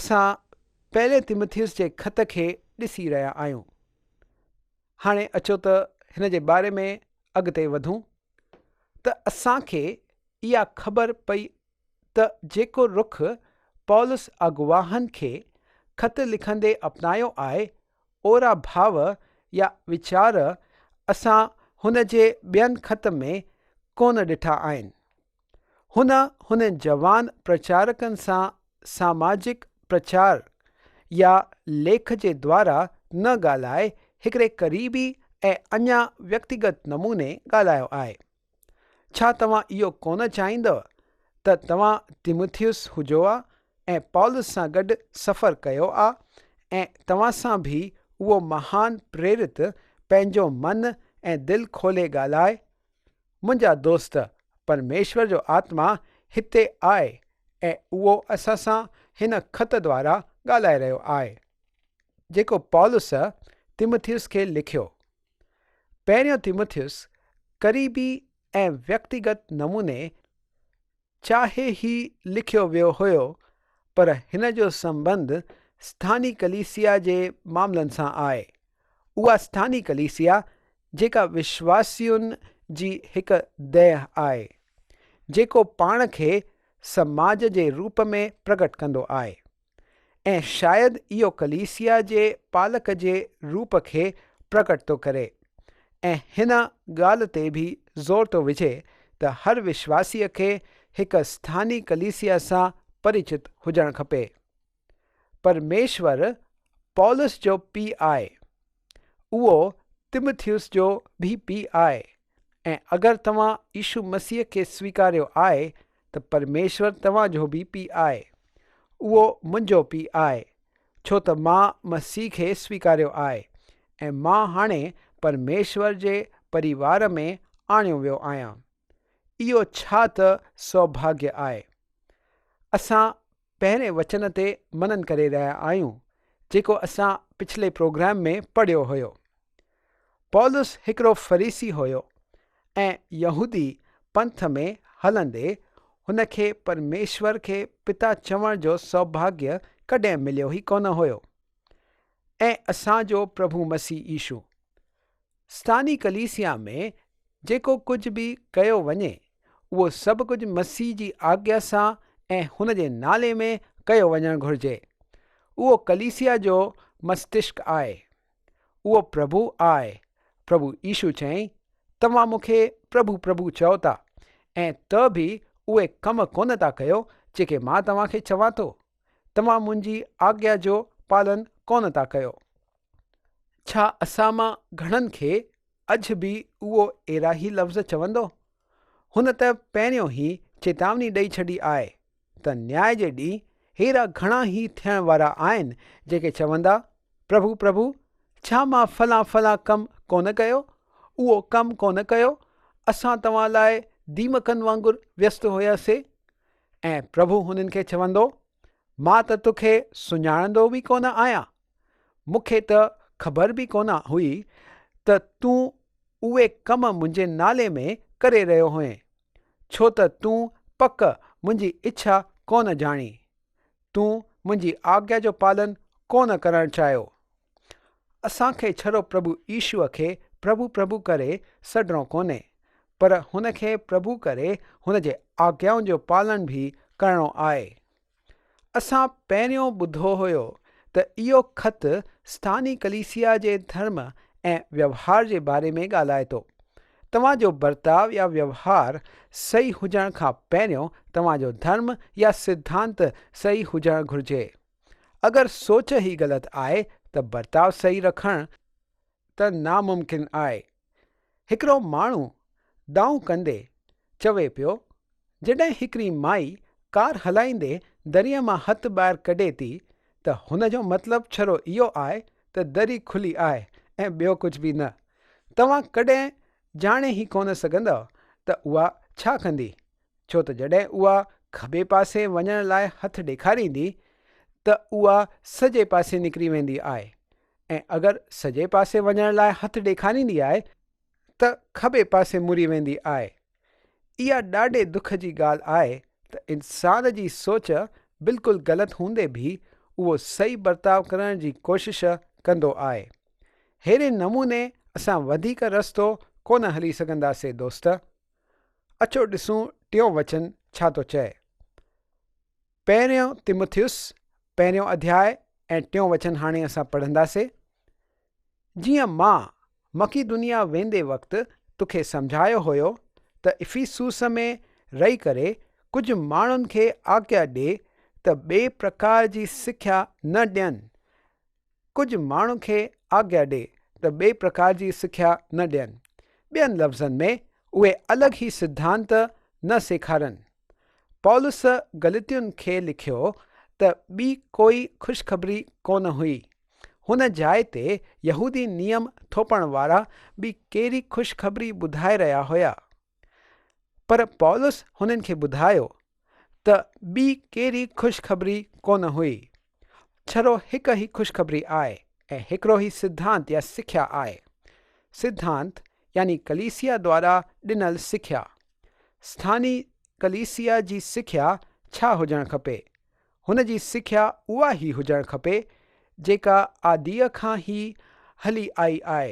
اسان پهرين تيمٿيس جي خط کي ڏسي رهيا آهيون. هاڻي اچو ته هن جي باري ۾ اڳتي وڌون ته اسان کي اها خبر پئي ته جيڪو رخ پولس اڳواهن کي خط لکندي اپنايو آهي، اورا ڀاو يا ويچار اسان هن جي ٻين خط ۾ ڪونه ڏٺا آهن. هن هنن جوان پرچارڪن سان ساماجڪ پرچار يا ليک جي دوارا نه ڳالهائي هڪڙي قريبي ۽ اڃا ويڪتيگت نموني ڳالهايو آهي. ڇا توهان اهو ڪونه چاهيندؤ ته توهان تيمٿيس هجو ها ۽ پولس سان گڏ سفر ڪيو ها ۽ توهان سان به اهو مهان پريرت پنهنجو من ۽ دل کولي ڳالهائي؟ منهنجا دوست، پرميشور جو آتما هتي آهي ۽ اهو اسان سان هن خط دوارا ڳالهائي رهيو آهي، جيڪو پولس تيمٿيس کي لکيو. پهريون تيمٿيس قريبي ۽ ويڪتيگت نموني چاهي هي لکيو ويو هيو پر هن جو سنٻنڌ اسٿاني ڪليسيا جي معاملن سان آهي. اها اسٿاني ڪليسيا جيڪا وشواسين جي هڪ ديهه آهي، جيڪو پاڻ کي سماج جي روپ ۾ پرگٽ ڪندو آهي. ۽ شايد اهو ڪليسيا جي پالڪ جي روپ کي پرگٽ ٿو ڪري ۽ هن ڳالهه تي به زور ٿو وجهي ته هر وشواسيء کي هڪ اسٿاني ڪليسيا سان پريچت هجڻ کپي. پرميشور پولس جو پيء آهي. اهو تيمٿيوس جو به پيء آهي ۽ اگر توهان يسوع مسيح کي سويڪاريو آهي ته پرميشور توهان جو به پيء آهي. اهو منهنجو پيء آهي، ڇو ته مان مسيح کي سويڪاريو آهي ۽ مان هاڻي پرميشور جي پريوار ۾ آڻيو ويو آهيان. اهو ڇا ته سوڀاگيه آهي! اسان پهرين وچن تي منن ڪري رهيا آهيون، جيڪو اسان پڇلي پروگرام ۾ پڙهيو هيو. پولس هڪڙو فريسي هيو ۽ يهودي پنٿ ۾ هلندي هن کي پرميشور کي پتا چوڻ جو سوڀاگيه ڪڏهن مليو ئي ڪونه هيو. ۽ اسان جو پرڀو مسيح يسوع. اسٿاني ڪليسيا ۾ جيڪو ڪجهه به ڪيو وڃي، اهو سڀ ڪجهه مسيح جي آگيا سان ۽ هن جي نالي ۾ ڪيو وڃڻ گهرجي. اهو ڪليسيا جو مستشڪ آهي. اهو پرڀو آهي. پرڀو يسوع چيائين، توهان مون کي پرڀو پرڀو چئو ٿا ۽ ته به اهي ڪم ڪونه ٿا ڪيو جيڪي مان توهان کي چوان ٿو. توهان منهنجي آگيا جو پالن ڪونه ٿا ڪيو. ڇا اسان مان گهڻن کي اڄ به اهو اهڙا ئي لفظ چوندو؟ هن ته پهريون ئي چيتاوني ڏئي ڇڏي آهي ته نياء جي ڏينهن ههڙا گهڻا ئي ٿيڻ وارا آهن جيڪي چوندا، پرڀو پرڀو، ڇا مان فلان فلان ڪم ڪونه ڪيو، اهو ڪم ڪونه ڪيو، اسان توهان لاء ديمڪن وانگر ويست هياسي؟ ۽ پرڀو هنن کي چوندو، مان ته توکي سڃاڻندو به ڪونه آهيان، مون کي ته خبر به ڪونه هئي ته تون اهي ڪم منهنجي نالي ۾ ڪري رهيو هئين، ڇو ته تون پڪ منهنجي اڇا ڪونه ڄاڻي، تون منهنجي آگيا جو پالن ڪونه ڪرڻ چاهيو. اسان کي ڇڙو پرڀو يسوع کي پرڀو پرڀو ڪري سڏڻو ڪونهي، پر هن کي پرڀو ڪري هن جي آگيائن جو پالن به ڪرڻو آهي. اسان پهريون ٻڌو هيو ته اهو خط اسٿاني ڪليسيا جي ڌرم ۽ ويوهار جي باري ۾ ڳالهائي ٿو. توهان جو برتاء يا ويوهار صحيح هجڻ کان پهريون توهان جو ڌرم يا سڌانت صحيح هجڻ گهرجي. اگر سوچ ئي غلط آهي ته برتاء صحيح رکڻ ته ناممڪن آهي. هڪڙو ماڻهو دانهون ڪندي چوي پيو، جڏهن هڪڙي مائي ڪار هلائيندي دريء مان هٿ ٻاهر ڪڍي ٿي ته هن جو مطلب ڇڙو اهو آهي ته دري کلي آهي ۽ ٻيو ڪجهه به نه. توهان ڪڏهن ڄاڻي ئي ڪونه سگهندؤ ته اها ڇا ڪندي، ڇو ته جڏهن اها کٻي پاسي وڃڻ لاء هٿ ڏيکاريندي ته اها سڄي پاسي نڪري ويندي آهي ۽ اگر سڄي پاسي وڃڻ لاء هٿ ڏيکاريندي آهي ته کٻي پاسي مڙي ويندي آهي. اها ڏاڍي دک جي ڳالهه آهي ته انسان جي سوچ بلڪل غلط هوندي به اهو صحيح برتاء ڪرڻ جي ڪوشش ڪندو آهي. ههڙي نموني اسان وڌيڪ رستو ڪونه هلي سگهنداسي دوست. اچو ڏسون ٽيون وچن ڇا ٿو چئي. پهريون تيموٿيس پهريون اڌياء ۽ ٽيون وچن هاڻي اسان پڙهنداسي. جيئن مان مڪيدونيا ويندي وقت توکي سمجهايو هيو ته افيسوس ۾ رهي ڪري ڪجهه ماڻهن کي آگيا ڏي ته ٻئي پرڪار جي سکيا نه ڏين. ڪجهه ماڻهن کي آگيا ڏي ته ٻئي پرڪار جي سکيا نه ڏين. ٻين لفظن ۾ اهي الڳ ئي سڌانت نه سيکارن. پولس گلتين کي لکيو ته ٻي ڪوئي خوشخبري ڪونه هئي. هن جاء تي يهودي نيم ٿوپڻ وارا ٻي ڪهڙي خوشخبري ٻڌائي رهيا هيا؟ پر پولس هنن کي ٻڌايو ته ٻي ڪهڙي خوشخبري ڪونه هئي. ڇڙو هڪ ئي خوشخبري آهي ۽ هڪڙو ئي سڌانت يا سکيا آهي. سڌانت يعني ڪليسيا دوارا ڏنل سکيا. اسٿاني ڪليسيا جي سکيا ڇا هجڻ کپي؟ هن جي سکيا اها ئي هجڻ کپي جيڪا آديء کان ئي هلي آئي آهي.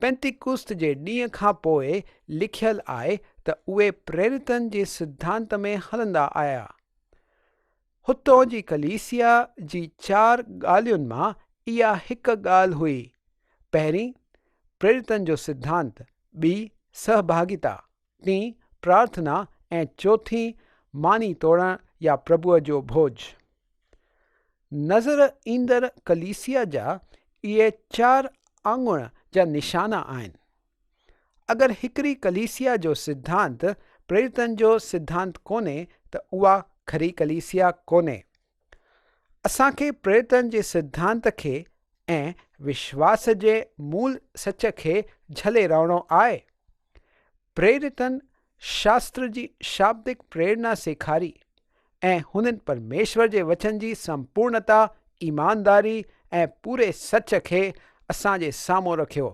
پينتيڪوست جي ڏينهن کان پوء لکيل آهي ته اهي پريرتن جي سڌانت ۾ هلندا آيا. هتون جي ڪليسيا جي چار ڳالهين مان اها هڪ ڳالهه هئي. پهرين، پريرتن جو سڌانت، ٻي، سهڀاڳيتا. ٽين پرارٿنا ۽ چوٿين ماني توڙڻ يا پرڀوء جو ڀوڄ. نظر ايندڙ ڪليسيا جا اهي چار آڱر جا نشانا آهن. اگر هڪڙي ڪليسيا جو سڌانت پريرتن جو سڌانت ڪونهي ته اها کري ڪليسيا ڪونهي. اسان کي پريرتن جي سڌانت کي ۽ وشواس جي مول سچ کي جهلي رهڻو آهي. پريرتن شاستر جي شابدڪ پريرنا سيکاري ۽ هنن پرميشور جي وچن جي سمپورڻتا، ايمانداري ۽ پوري سچ کي اسان جي سامهون رکيو.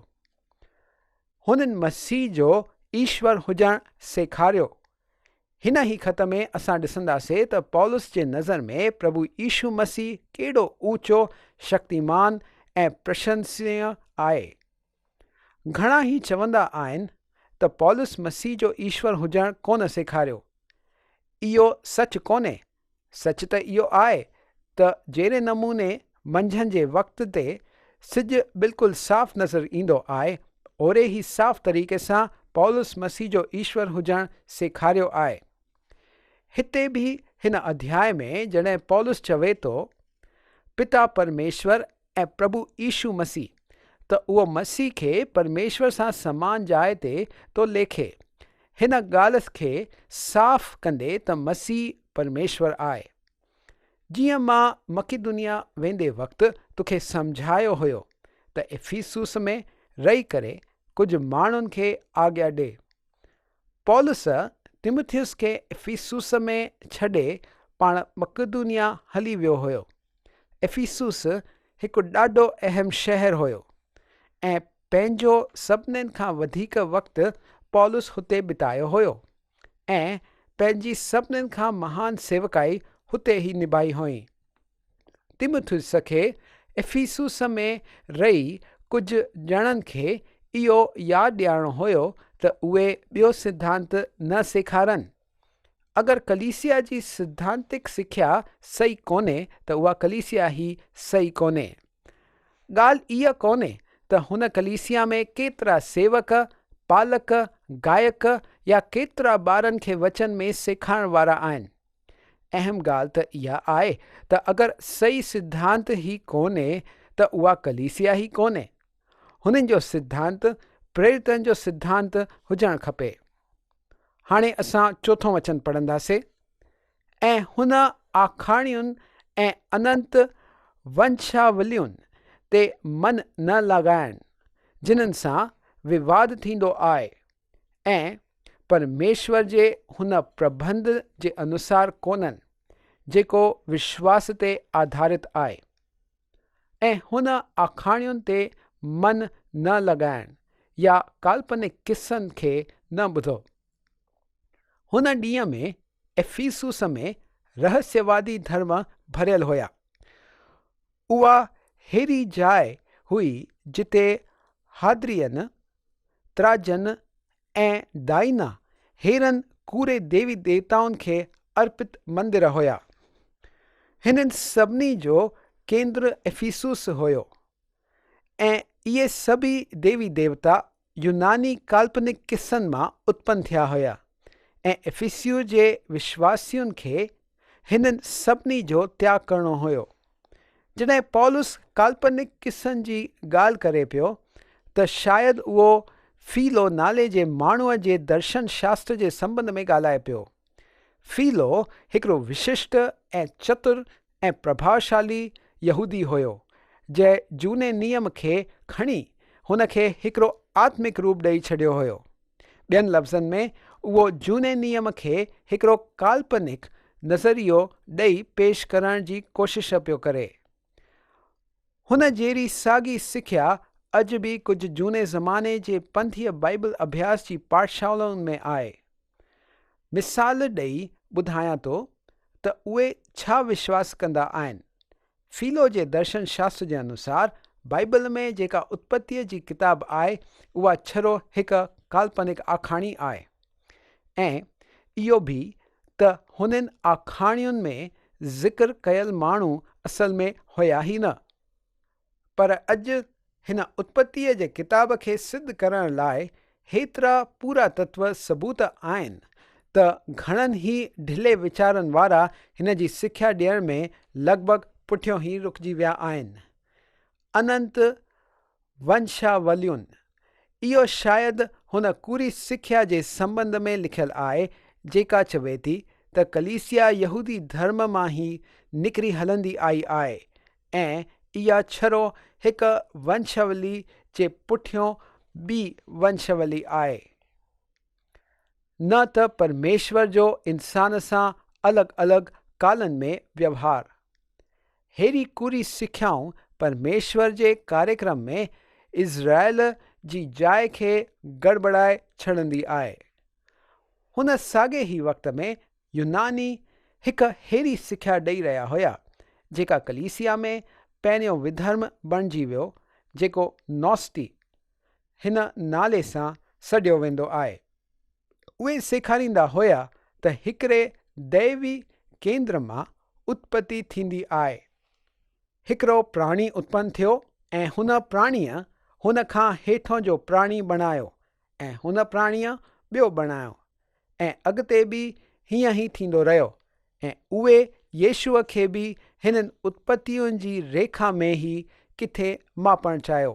هنن مسيح جو ايشور هجڻ سيکاريو. هن ئي خط ۾ اسان ڏسنداسي ته پولس جي نظر ۾ پرڀو يشو مسيح ڪيڏو اوچو، شڪتيمان ۽ پرشنسنيه آهي. گهڻا ئي چوندا آهن ته پولس مسيح جو ايشور هجڻ ڪونه سيکاريو. اهو سچ ڪونهي. سچ ته اهو آهي ته جهڙي نموني منجهند جي وقت تي سج بلڪل صاف نظر ايندو آهي، اوهڙي ئي صاف طريقي سان پولس مسيح جو ايشور هجڻ سيکاريو آهي. هتي به هن اڌياء ۾ جڏهن پولس چوي ٿو، پتا پرميشور ۽ پرڀو يشو مسيح، ته اهو مسيح کي پرميشور سان سمان جاء تي ٿو ليکي، هن ڳالهه کي صاف ڪندي ته مسيح پرميشور آهي. جيئن مان مڪيدونيا ويندي وقت توکي سمجهايو هيو ته افيسوس ۾ رهي ڪري ڪجهه ماڻهن کي آگيا ڏي. پولس تيمٿيس کي افيسوس ۾ ڇڏي پاڻ مڪيدونيا هلي ويو هيو. افيسوس هڪ ڏاڍو اهم شهر هيو ۽ پنهنجو سڀنين کان وڌيڪ وقت پولس هتي بتايو هيو ۽ پنهنجي سڀنين کان مهان سيوڪائي هتي ئي نڀائي هئائين. تيموٿيس کي افيسوس ۾ رهي ڪجهه ڄڻن کي اهو ياد ڏيارڻو هيو ته اهي ٻيو سڌانت نه سيکارن. اگر ڪليسيا جي سڌانتڪ سکيا صحيح ڪونهي ته اها ڪليسيا ئي صحيح ڪونهي. ڳالهه اها ڪونهي ته هن ڪليسيا ۾ ڪيترا سيوڪ، پالڪ، گائڪ يا ڪيترا ٻارن کي وچن ۾ سيکارڻ وارا آهن. اهم ڳالهه ته اها آهي ته اگر صحيح سڌانت ئي ڪونهي ته اها ڪليسيا ئي ڪونهي. هنن جو سڌانت پريرتن جو سڌانت هجڻ کپي. هاڻي اسان چوٿون وچن پڙهنداسي، ۽ هن آکاڻين ۽ اننت ونشاولين تي من نه لڳائڻ، جنھن سان وواد ٿيندو آهي، ۽ پرميشور جي هن پرٻنڌ جي انوسار ڪونهن، جيڪو وشواس تي آڌارت آهي. ۽ هن آکاڻين تي من نه لڳائڻ يا ڪالپنڪ قصن کي نه ٻڌو. هن ڏينهن ۾ افيسوس ۾ رهسيوادي ڌرم ڀريل هيا. اها ههڙي جاء هئي جتي هادرين، تراجن ۽ دائنا ههڙن ڪوڙي ديوي ديوتائن کي ارپت مندر هيا. هنن سڀني جو ڪيندر افيسوس هيو ۽ اهي سڀئي ديوي ديوتا يوناني ڪالپنڪ قصن مان اتپن ٿيا هيا ۽ افيسيو جي وشواسين کي هنن سڀني جو تياڳ ڪرڻو هيو. جڏهن پولس ڪالپنڪ قصن جي ڳالهه ڪري پيو ته شايد اهو فيلو نالي جي ماڻهوء جي درشن شاستر جي سنٻنڌ ۾ ڳالهائي پيو. فيلو هڪڙو وششٽ ۽ چتر ۽ پرڀاوشالي يهودي هيو، جنهن جهوني نيم کي کڻي هن کي هڪڙو آتمڪ روپ ڏئي ڇڏيو هيو. ٻين لفظن ۾ اهو جهوني نيم کي هڪڙو ڪالپنڪ نظريو ڏئي پيش ڪرڻ جي ڪوشش پيو ڪري. هن جهڙي ساڳي سکيا اڄ به ڪجهه جهوني زماني جي پنٿيه بائيبل اڀياس جي پاٺشالائن ۾ آهي. مثال ڏئي ٻڌايان ٿو ته اهي ڇا وشواس ڪندا آهن. فيلو جي درشن شاستر جي انوسار بائيبل ۾ جيڪا اتپتيء جي ڪتاب آهي اها ڇڙو هڪ ڪالپنڪ آکاڻي آهي ۽ اهو به ته هنن آکاڻين ۾ ذڪر ڪيل ماڻهو اصل ۾ هيا ئي نه. پر اڄ هن اتپتيء جي ڪتاب کي سڌ ڪرڻ لاء هيترا پورا تتو ثبوت آهن ته گهڻن ئي ڍلي ويچارن وارا هن جي سکيا ڏيڻ ۾ لڳ ڀڳ پٺيون ئي رڪجي ويا آهن. اننت ونشاوليون، اهو شايد هن ڪوڙي سکيا جي سنٻنڌ ۾ لکيل آهي، جيڪا چوي ٿي ته ڪليسيا يهودي ڌرم مان ئي نڪري هلندي آئي آهي ۽ اها ڇڙو هڪ ونشاولي جي پٺيون ٻي ونشاولي آهي. نه ته پرميشور جو انسان سان الڳ الڳ ڪالن ۾ ويوهار. ههڙي ڪوڙي سکيائون پرميشور جي ڪاريڪرم ۾ اسرائيل جي جاء کي گڙٻڙائي ڇڏندي آهي. هن ساڳئي ئي وقت ۾ يوناني هڪ ههڙي سکيا ڏئي رهيا هيا جيڪا ڪليسيا ۾ پهريون وڌرم بڻجي ويو جيڪو نوستي هن نالي سان سڏيو ويندو آهي. اهي سيکاريندا هيا ته هڪڙي دئوي ڪيندر مان اتپتي ٿيندي آهي. هڪڙو پراڻي اتپن ٿيو ۽ هن پراڻيء هن کان هيٺون جو پراڻي بڻايو ۽ هن پراڻيء ٻيو بڻايو ۽ اڳتي به هيئن ئي ٿيندو رهيو ۽ اهي يسوع کي به هنن اتپتين جي ريکا ۾ ئي ڪٿي ماپڻ چاهيو.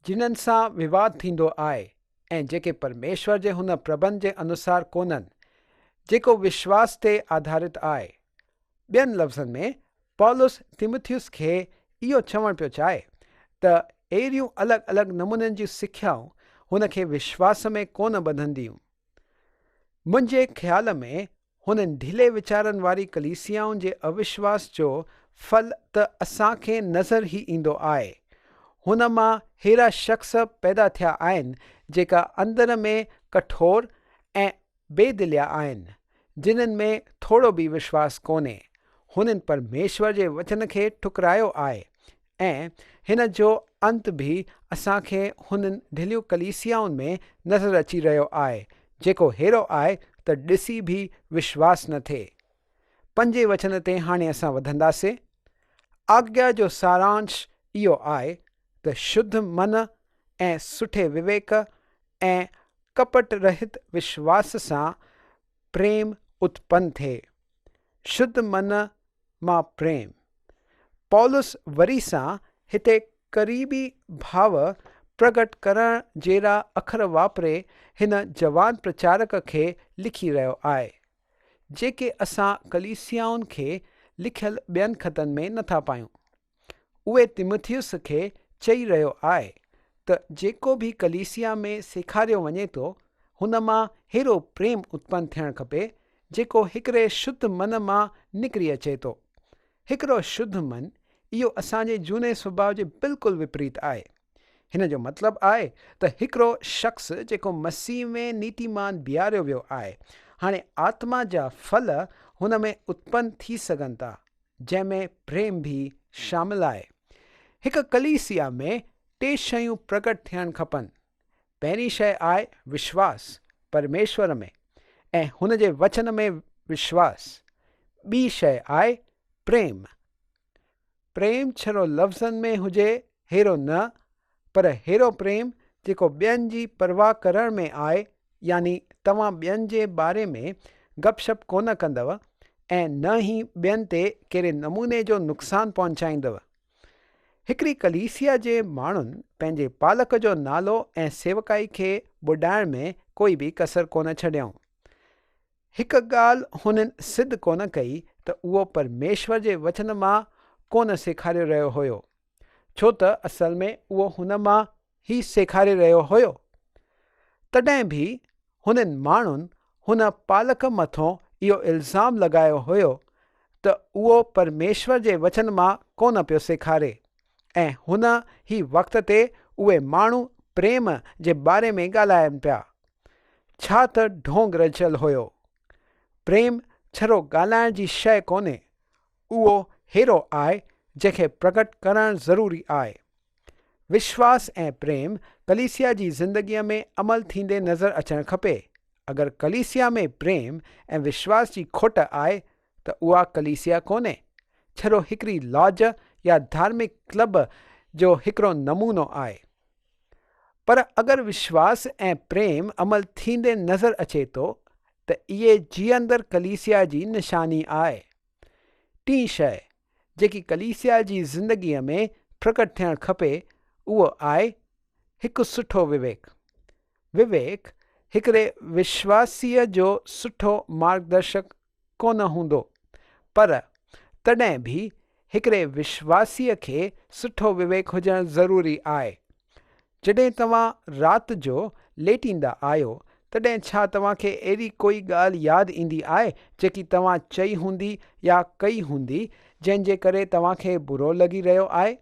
جنھن سان وواد ٿيندو آھي ۽ جيڪي پرميشور جي ھن پربنڌ جي انوسار ڪونھن، جيڪو وشواس تي آڌارت آھي. ٻين لفظن ۾، پولس تيمٿيوس کي اھو چوڻ پيو چاھي ته اھڙيون الڳ الڳ نمونن جون سکيائون ھن کي وشواس ۾ ڪونه ٻڌنديون. منھنجي خيال ۾ هنن ڍلي ويچارن واري ڪليسيائن جي اوشواس جو ڦل ته اسان کي نظر ئي ايندو آهي. هن مان ههڙا شخص پيدا ٿيا آهن جيڪا اندر ۾ ڪٺور ۽ بي دليا آهن، جنھن ۾ ٿورو به وشواس ڪونهي. هنن پرميشور جي وچن کي ٺڪرايو آهي ۽ هن جو انت به اسان کي هنن ڍليون ڪليسيائن ۾ نظر اچي رهيو آهي، جيڪو ههڙو آهي ته ڏسي به وشواس نه ٿئي. پنجين وچن تي هاڻي اسان وڌنداسين. آگيا جو سارانش اهو آهي ته شڌ من ۽ سٺي وويڪ ۽ ڪپٽ رهت وشواس سان پريم اتپن ٿئي. شڌ من مان پريم. پولس وري سان هتي قريبي ڀاو پرگٽ ڪرڻ جهڙا اکر واپري هن جوان پرچارڪ کي لکي رهيو آهي، جيڪي اسان ڪليسيائن کي لکيل ٻين خطن ۾ نٿا پايون. اهي تيمٿيوس کي چئي رهيو آهي ته جيڪو به ڪليسيا ۾ سيکاريو وڃي ٿو، هن مان ههڙو پريم اتپن ٿيڻ کپي، جيڪو هڪڙي شڌ من مان نڪري اچي ٿو. هڪڙو شڌ من، اهو اسان جي جهوني سڀاء جي بلڪل وپريت آهي. هن جو مطلب آهي ته هڪڙو شخص جيڪو مسيح ۾ نيتيمان بيهاريو ويو آهي، هاڻي آتما جا ڦل هن ۾ اتپن ٿي سگهن ٿا، جنهن ۾ پريم به شامل آهي. هڪ ڪليسيا ۾ ٽي شيون پرگٽ ٿيڻ کپن. پهرين شيء آهي وشواس، پرميشور ۾ ۽ هن جي وچن ۾ وشواس. ٻي شيء آهي پريم. پريم ڇڙو لفظن ۾ هجي ههڙو نه، پر ههڙو پريم جيڪو ٻين جي پرواهه ڪرڻ ۾ آهي، يعني توهان ٻين جي باري ۾ گپ شپ ڪونه ڪندؤ ۽ نه ئي ٻين تي ڪهڙي نموني جو نقصان پهچائيندؤ. هڪڙي ڪليسيا جي ماڻهن پنهنجي پالڪ جو نالو ۽ سيوڪائي کي ٻڏائڻ ۾ ڪوئي به ڪسر ڪونه ڇڏيائون. هڪ ڳالهه هنن سڌ ڪونه ڪئي ته اهو پرميشور جي وچن مان ڪونه سيکاري رهيو هيو، ڇو ته اصل ۾ اهو هن مان ئي سيکاري رهيو هيو. تڏهن به هنن ماڻهن هن پالڪ مٿون اهو الزام لڳايو هيو ته اهو پرميشور جي وچن مان ڪونه پيو سيکاري ۽ هن ئي وقت تي اهي ماڻهو پريم جي باري ۾ ڳالهائن پيا. ڇا ته ڍونگ رچيل هيو. پريم ڇڙو ڳالهائڻ جي شيء ڪونهي، اهو هيرو آهي جنهن کي پرگٽ ڪرڻ ضروري آهي. وشواس ۽ پريم ڪليسيا جي زندگيء ۾ عمل ٿيندي نظر اچڻ کپي. اگر ڪليسيا ۾ پريم ۽ وشواس جي کوٽ آهي ته اها ڪليسيا ڪونهي، ڇڙو هڪڙي لاج يا ڌارمڪ ڪلب جو هڪڙو نمونو آهي. پر اگر وشواس ۽ پريم عمل ٿيندي نظر اچي ٿو ته اهي جيئندڙ ڪليسيا جي نشاني آهي. ٽين شيء جيڪي ڪليسيا جي زندگيء ۾ پرگٽ ٿيڻ کپي اهو آهي هڪ سٺو وويڪ. وويڪ هڪڙي وشواسيء جو سٺو مارگدرشڪ ڪونه هوندو، پر تڏهن به هڪڙي وشواسيء کي سٺو وويڪ هجڻ ضروري آهي. جڏهن توهان رات جو ليٽيندا آهيو، تڏهن ڇا توهان کي اهڙي ڪوئي ڳالهه ياد ايندي آهي، جيڪي توهان چئي هوندي يا ڪئي هوندي، جنهن جي ڪري توهان کي برو لڳي رهيو آهي؟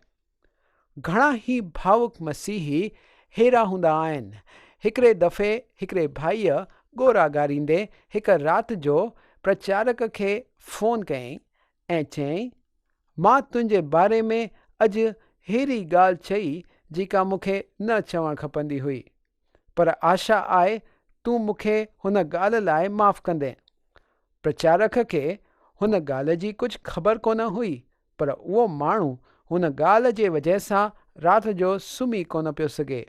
گهڻا ئي ڀاوڪ مسيحي ههڙا هوندا آهن. هڪڙي دفعي هڪڙي ڀائيء ڳوڙها ڳاڙيندي هڪ رات جو پرچارڪ کي فون ڪيائين ۽ چيائين، مان تنهنجي باري ۾ اڄ ههڙي ڳالهه چئي جيڪا مون کي نه چوڻ کپندي هئي، پر آشا آهي تون مون کي هن ڳالهه لاء معاف ڪندين. پرچارڪ کي هن ڳالهه جي ڪجهه خبر ڪونه هئي، پر اهو ماڻهو هن ڳالهه جي وجهه سان رات جو سمهي ڪونه پيو سگهي.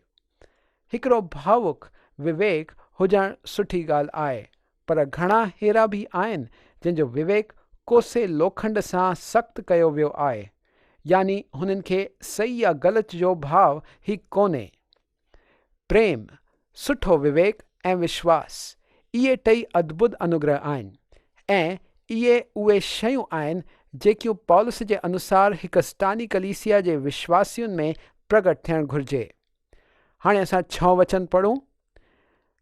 هڪڙو ڀاوڪ وويڪ هجڻ سٺي ڳالهه آهي، پر گهڻا ههڙا به آهن جن جو وويڪ ڪوسي لوکنڊ سان سخت ڪيو ويو آهي، يعني هنن کي صحيح يا غلط جو ڀاء ئي ڪونهي. پريم، سٺو وويڪ ۽ وشواس، اهي ٽئي ادڀت انوگره آهن ۽ اهي اهي شيون آهن جيڪيون پولس جي انوسار هڪ ستاني ڪليسيا جي وشواسين ۾ پرگٽ ٿيڻ گهرجي. هاڻي اسان ڇهون وچن پڙهون.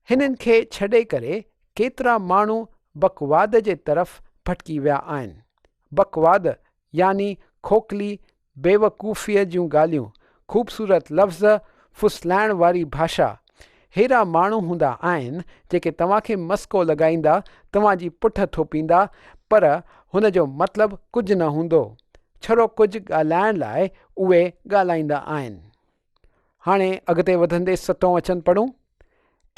هنن کي ڇڏي ڪري ڪيترا ماڻهو بڪواد جي طرف ڀٽڪي ويا آهن. بڪواد يعني کوکلي بيوقوفيء جون ڳالهيون، خوبصورت لفظ، ڦسلائڻ واري ڀاشا. ههڙا ماڻهو هوندا آهن جيڪي توهان کي مسڪو لڳائيندا، توهان جي پٺ ٿوپيندا، پر هن جو مطلب ڪجهه نه هوندو. ڇڙو ڪجهه ڳالهائڻ لاء اهي ڳالهائيندا آهن. هاڻي اڳتي وڌندي ستون وچن پڙهون.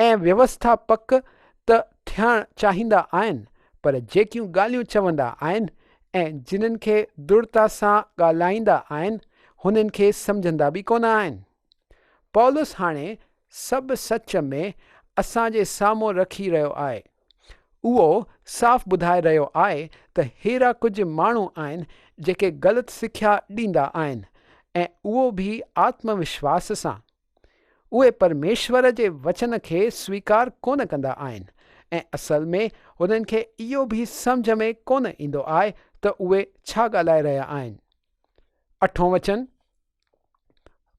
۽ ويوسٿاپڪ ته ٿيڻ چاهيندا آهن، پر جيڪيون ڳالهيون چوندا آهن ۽ جنن کي درڙتا سان ڳالهائيندا آهن، هنن کي سمجهندا به ڪونه آهن. پولس هاڻي سڀ سچ ۾ اسان جي سامهون رکي رهيو آهي. اهو صاف ٻڌائي رهيو آهي ته ههڙا ڪجهه ماڻهو آهن جيڪي غلط سکيا ڏيندا آهن ۽ اهو به آتم وشواس سان. اهي پرميشور جي وچن کي سويڪار ڪونه ڪندا آهن ۽ اصل ۾ هنن کي اهو به سمجهه ۾ ڪونه ايندو آهي ته اهي ڇا ڳالهائي رهيا آهن. اٺون وچن.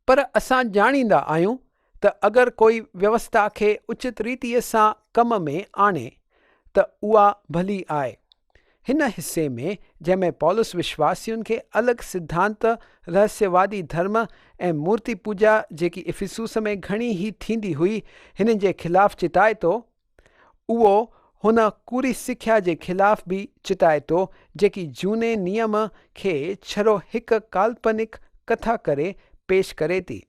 پر اسان ڄاڻيندا آهيون ته اگر ڪوئي ويوسٿا کي اچت ريتيء سان ڪم ۾ آڻي ته اها ڀلي آهي. هن حصي ۾ جنهن ۾ پولس وشواسين کي الڳ سڌانت، رهسيوادي ڌرم ۽ مورتي پوڄا جيڪي افسوس ۾ گهڻي ئي ٿيندي هئي، هنن جي خلاف چتائي ٿو، اهو هن ڪوڙي سکيا جي خلاف به چتائي ٿو جيڪي جهوني نيم کي ڇڙو هڪ ڪالپنڪ ڪٿا ڪري پيش ڪري ٿي.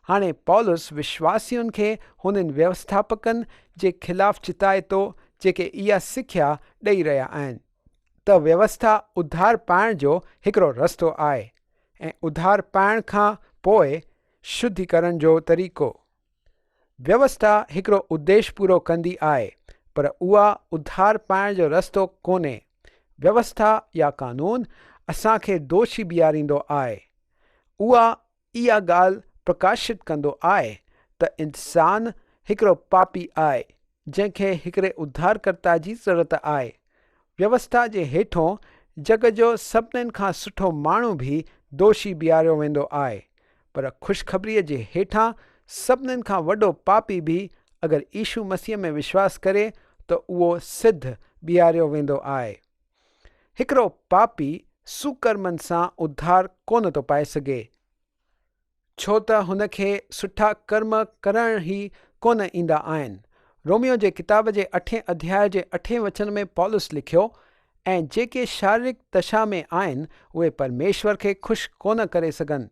هاڻي پولس وشواسين کي هنن ويوسٿاپڪن جي خلاف چتائي ٿو جيڪي اها سکيا ڏئي رهيا آهن ته ويوسٿا اڌار پائڻ جو هڪڙو رستو آهي ۽ اڌار پائڻ کان پوء شڌيڪرڻ جو طريقو. ويوسٿا هڪڙو اديش پورو ڪندي آهي، پر اها اڌار پائڻ جو رستو ڪونهي. ويوسٿا يا قانون اسان کي دوشي بيهاريندو آهي. اها اها ڳالهه پرڪاشت ڪندو آهي ته انسان هڪڙو پاپي آهي، جنهن کي هڪڙي اڌارڪرتا جي ضرورت آهي. ويوسٿا جي هيٺون جڳ جو سڀنين کان سٺو ماڻهو به دوشي بيهاريو ويندو آهي، پر خوشخبريء جي هيٺان سڀنين کان وڏو پاپي به اگر يشو مسيح ۾ وشواس ڪري ته اهو سڌ بيهاريو ويندو آهي. هڪڙو پاپي سوڪرمن سان اڌار ڪونه ٿو پائي سگهي. ڇو ته هن کي سٺا ڪرم ڪرڻ ئي ڪونه ايندا آهن. روميو جي ڪتاب جي اٺين اڌياء جي اٺين وچن ۾ پولس لکيو، ۽ جيڪي شاريرڪ دشا ۾ آهن، اهي پرميشور کي خوش ڪونه ڪري سگهن.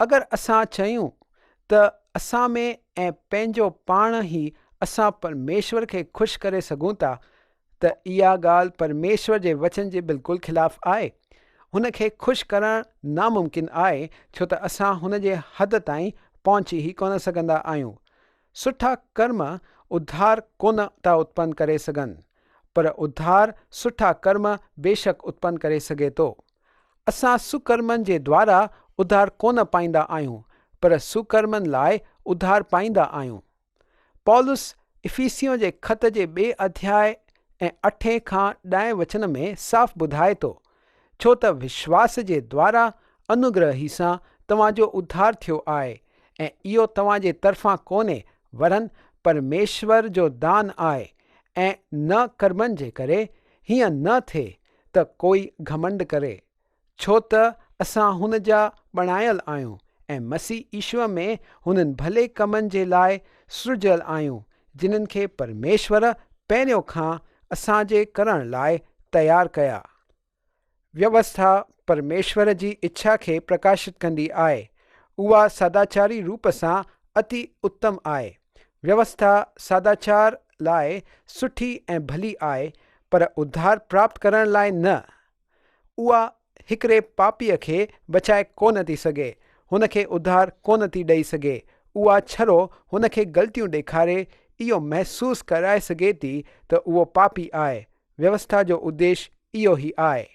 اگر اسان چيون ته اسان ۾ ۽ پنهنجو پاڻ ئي اسان پرميشور کي خوش ڪري سگهون ٿا، ته اها ڳالهه پرميشور جي وچن جي بلڪل خلاف آهي. هن کي خوش ڪرڻ ناممڪن آهي ڇو ته اسان هن جي حد تائين پهچي ئي ڪونه سگهندا آهيون. سٺا ڪرم اڌار ڪونه ٿا اتپن ڪري سگهن، پر اڌار سٺا ڪرم بيشڪ اتپن ڪري سگهي ٿو. اسان سڪرمن جي دوارا اڌار ڪونه پائيندا آهيون، پر سڪرمن لاء اڌار پائيندا آهيون. پولس افيسيون جي خط جي ٻئي اڌياء ۽ اٺين کان ڏهين وچن ۾ صاف ٻڌائي ٿو، ڇو ته وشواس جي دوارا انوگره ئي سان توهان جو اڌار ٿيو آهي، ۽ اهو توهان جي طرفان ڪونهي، ورن پرميشور جو دان آهي، ۽ نه ڪرمن جي ڪري، هيئن نه ٿئي ته ڪوئي گهمنڊ ڪري. ڇو ته اسان هن جا بڻايل آهيون ۽ مسيح يشوع ۾ هنن ڀلي ڪمن جي لاء سرجيل آهيون، جنن کي پرميشور پهريون کان اسان جي ڪرڻ لاء تيار ڪيا. ويوسٿا پرميشور جي اڇا کي پرڪاشت ڪندي آهي. اها سداچاري روپ سان اتي اتم آهي. ويوسٿا سداچار لاء سٺي ۽ ڀلي آهي، پر اڌار پراپت ڪرڻ لاء نه. اها هڪڙي پاپيء کي بچائي ڪونه ٿي سگهي، هن کي اڌار ڪونه ٿي ڏئي سگهي، اها ڇڙو هن کي غلطيون ڏيکاري اهو محسوس ڪرائي سگهي ٿي ته اهو پاپي آهي، ويوسٿا جو اديش اهو ئي آهي.